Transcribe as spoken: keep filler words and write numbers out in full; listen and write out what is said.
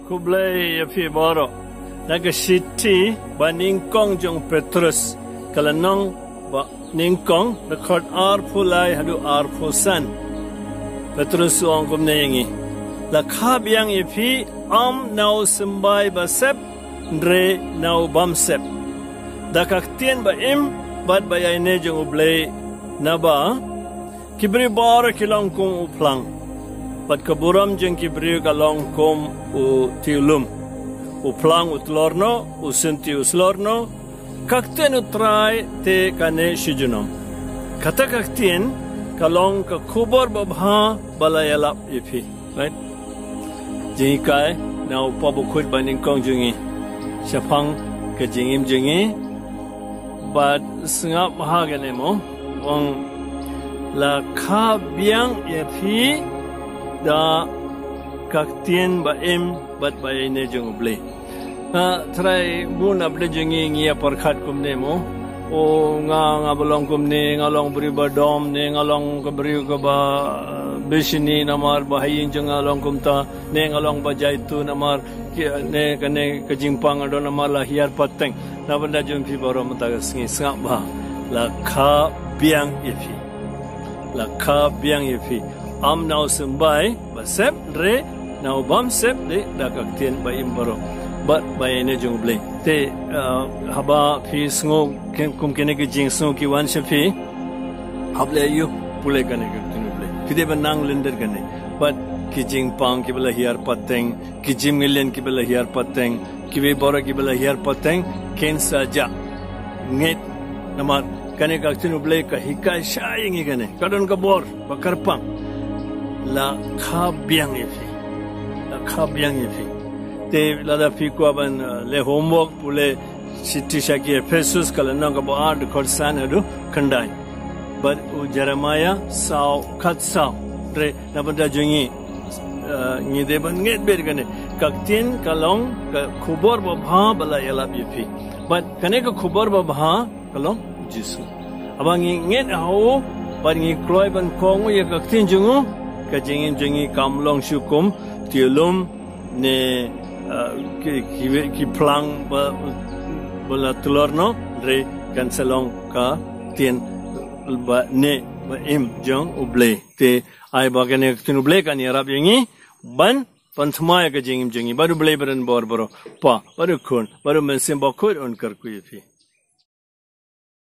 Khublei ïa phi baroh. Na ka shithi ba nyngkong jong Petrus, ka lynnong ba nyngkong, dkhot arphew lai haduh arphew san. Petrus u ong kumne ïa ngi: La kha biang ïa phi, ym na u symbai ba sep, hynrei na u bym sep, da ka ktien ba im bad ba ïaineh jong U Blei. Naba ki briew baroh ki long kum u phlang, bad ka burom jong ki briew ka long kum u tiulum. U phlang u tlor noh, u synti u slor noh, ka ktien U Trai te ka neh shi junom. Kata ka ktien ka long ka khubor babha ba la ïalap ïa phi. Right? Jinghikai na u Pop Bakhuid ba nyngkong jong ngi shaphang ka jingim jong ngi. Bad sngap bha kane mo, u ong: La kha biang ïa phi da ka ktien ba im bad ba ïaineh jong U Blei. Nga trai bun na pdeng jong ngi ngi ïa pyrkhat kumne mo: O, nga, nga ba long kumne, nga long briew ba dom, ne nga long ka briew kaba bishni namar ba ha ïing jong nga long kumta, ne nga long ba jaitbynriew namar ki, ne kane ka jingpang nga don namar la hiar pateng. Na bynta jong phi baroh mynta ka sngi, sngap bha: La kha biang ïa phi. La kha biang ïa phi, ym na u symbai ba sep, hynrei na u bym sep, dei da ka ktien ba im baroh bad ba ïaineh jong U Blei. Te, uh, haba phi sngew kum kine ki jingsngew ki wan sha phi, hap leh aïu? Pule kane ka ktien U Blei. Phi dei ban nang lyndet kane. Bad ki jingpang kiba la hiar pateng, ki jingmlien kiba la hiar pateng, kiwei baroh kiba la hiar pateng kin sa jah. Ngeit, namar kane ka ktien U Blei ka hikai sha ïa ngi kane. Ka don ka bor ba kyrpang: La kha biang ïa phi. La kha biang ïa phi. Te lada phi kwah ban, uh, leh homework, pule shithi sha ki Ephesus, ka lynnong kaba ar, dkhot san haduh khyndai. Bad u Jeremiah saw, khatsaw. Hynrei na bynta jong ngi, uh, ngi dei ban ngeit beit kane. Ka ktien ka long ka khubor babha ba la ïalap ïa phi. Bad kane ka khubor babha ka long Jisu. Haba ngi ngeit ha u bad ngi kloi ban kohnguh ïa ka ktien jong u, ka jingim jong ngi kam long shuh kum tiulum ne, uh, ki, ki, ki phlang ba, ba la tlor noh, hynrei kan sa long ka ktien ba neh ba im jong U Blei. Te ai ba kane ka ktien U Blei kan ïarap ïa ngi ban pynthma ïa ka jingim jong ngi. Bad U Blei ba don bor baroh, Kpa bad U Khun bad U Mynsiem Bakhuid un kyrkhu ïa phi.